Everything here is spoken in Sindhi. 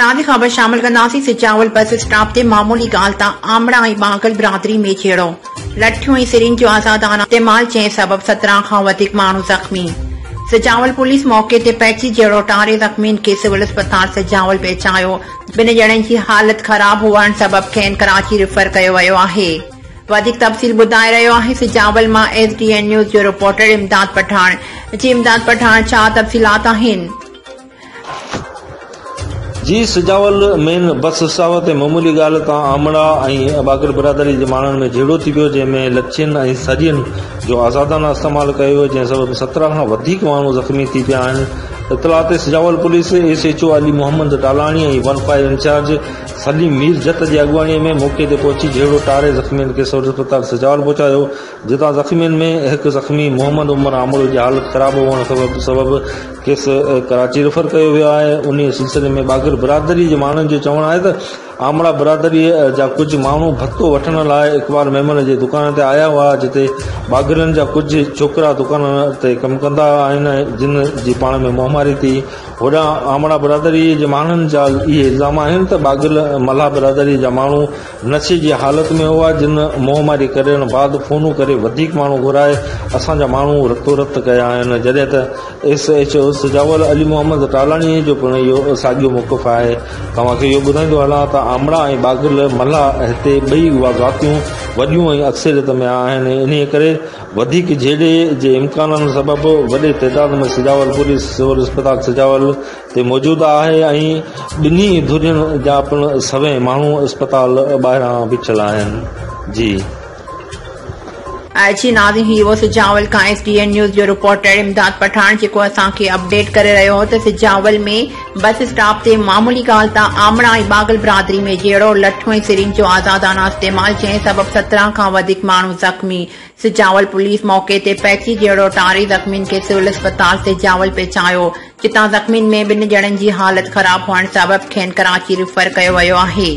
نازي خبر شامل ڪنداسين سجاول بس اسٽاپ تي معمولي ڳالهه تان آمڙا ۽ ٻاگهل برادري ۾ جهيڙو، لٺيون ۽ سرين جو آزادانه استعمال جنهن سبب 17 کان وڌيڪ ماڻهو زخمي. سجاول پوليس موقعي تي پهچي جهيڙو ٽاري زخمين کي سول اسپتال سجاول پهچايو، ٻن ڄڻن جي حالت خراب هئڻ سبب کين ڪراچي ريفر ڪيو ويو آهي. وڌيڪ تفصيل ٻڌائي رهيو آهي سجاول مان ايس ڊي اين نيوز جو رپورٽر امداد پٺاڻ. جي امداد پٺاڻ ڇا تفصيلات آهن؟ جي سجاول مين بس اسٽاپ تي معمولي ڳالهه تان آمڙا ۽ ٻاگهل برادري جي ماڻهن ۾ جهيڙو ٿي پيو جنهن ۾ لڇين ۽ سرين جو آزادانه استعمال ڪيو ويو جنهن سبب 17 کان وڌيڪ ماڻهو زخمي ٿي پيا آهن اطلاع تي Sujawal police S H O Ali Muhammad Talani ۽ one five incharge Saleem Mir Jat جي اڳواڻي ۾ موقعي تي پهچي جهيڙو ٽاري زخمين کي سول اسپتال سجاول پهچايو جتان زخمين ۾ هڪ زخمي محمد عمر آمڙو جي حالت خراب هئڻ سبب کيس ڪراچي ريفر ڪيو ويو آهي. انهيء سلسلي ۾ ٻاگهل برادري جي ماڻهن جو چوڻ آهي ته آمڙا برادري جا ڪجهه ماڻهو ڀتو وٺڻ لاء اقبال ميمڻ جي دڪان تي آيا هئا جتي ٻاگهلن جا ڪجهه ڇوڪرا دڪان تي ڪم ڪندا آهن جن جي پاڻ ۾ منهن ماري ٿي. هوڏانهن آمڙا برادري جي ماڻهن جا اهي الزام آهن ته ٻاگهل ملاح برادري جا ماڻهو نشي جي حالت ۾ هئا جن منهن ماري ڪرڻ بعد فونون ڪري وڌيڪ ماڻهو گهرائي اسان جا ماڻهو رتو رت ڪيا آهن جڏهن ته S H O Sujawal Ali Muhammad Talani جو پڻ اهو ساڳيو موقف آهي توهان کي اهو ٻڌائيندو هلان ته آمڙا ۽ ٻاگهل ملاح هتي ٻئي اها ذاتيون وڏيون ۽ اڪثريت ۾ آهن انهي ڪري وڌيڪ جهيڙي جي امڪانن سبب وڏي تعداد ۾ سجاول پوليس سول اسپتال سجاول تي موجود آهي ۽ ٻنهي ڌرين جا پڻ سوين ماڻهو اسپتال ٻاهران بيٺل آهن. جي. جي ناظرين هي هو سجاول کان ايس ڊي اين نيوز جو رپورٽر امداد پٺاڻ جيڪو اسان کي اپڊيٽ ڪري رهيو هو ته سجاول ۾ بس اسٽاپ تي معمولي ڳالهه تان آمڙا ۽ ٻاگهل برادري ۾ جهيڙو، لٺيون ۽ سرين جو آزادانه استعمال جنهن سبب 17 کان وڌيڪ ماڻهو زخمي، سجاول پوليس موقعي تي پهچي جهيڙو ٽاري زخمين کي سول اسپتال سجاول پهچايو، جتان زخمين ۾ ٻن ڄڻن جي حالت خراب هئڻ سبب کين ڪراچي ريفر ڪيو ويو آهي.